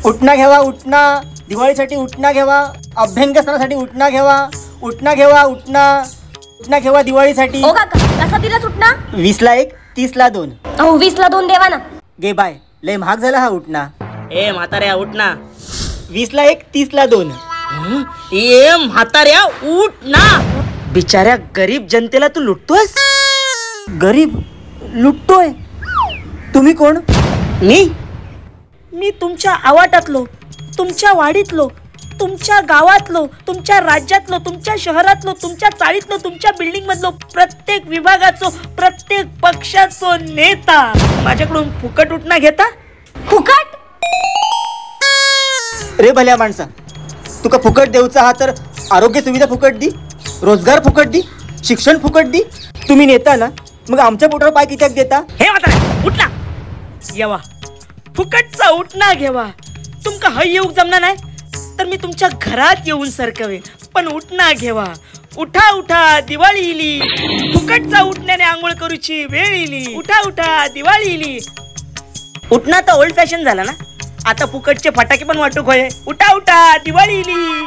उठणा घ्यावा उठणा, दिवाळीसाठी उठणा घ्यावा, अभ्यंगस्नानासाठी उठणा घ्यावा, उठणा घ्यावा उठणा, उठणा घ्यावा दिवाळीसाठी। ओ काका, कसा दिलास उठणा? 20 ला 1, 30 ला 2। अहो 20 ला 2 देवा ना। गे बाय, लय महाग झाला हा उठणा। ए म्हाताऱ्या उठना। 20 ला 1, 30 ला 2। ए म्हाताऱ्या उठ ना। बिचाऱ्या गरीब जनतेला तू लुटतोयस? गरीब लुटतोय? तुम्ही कोण? मी मी तुमच्या आवाटातलो, तुमच्या वाडीतलो, तुमच्या गावातलो, तुमच्या राज्यातलो, तुमच्या शहरातलो, तुमच्या चाळीतलो, तुमच्या बिल्डिंग मधलो, प्रत्येक विभागाचो, प्रत्येक पक्षाचो नेता। माझ्याकडून फुकट उठणा घेता? फुकट? रे भल्या माणसा, तुका फुकट देऊचा हा तर आरोग्य सुविधा फुकट दी, रोजगार फुकट दी, शिक्षण फुकट दी। तुम्ही नेता ना, मग आमच्या पोटावर पाय कित्याक देता? हे म्हातारा उठना, येवा फुकटचा उठना घेवा। तुमका हय येऊक जमणार नाही तर मी तुमच्या घरात येऊन सरकवे, पण उठना घेवा। उठा उठा दिवाळी इली, फुकटचा उठण्याने आंघोळ करूची वेळ इली। उठा उठा दिवाळी इली। उठना तर ओल्ड फॅशन झाला ना, आता फुकटचे फटाके पण वाटूक होय। उठा उठा दिवाळी इली।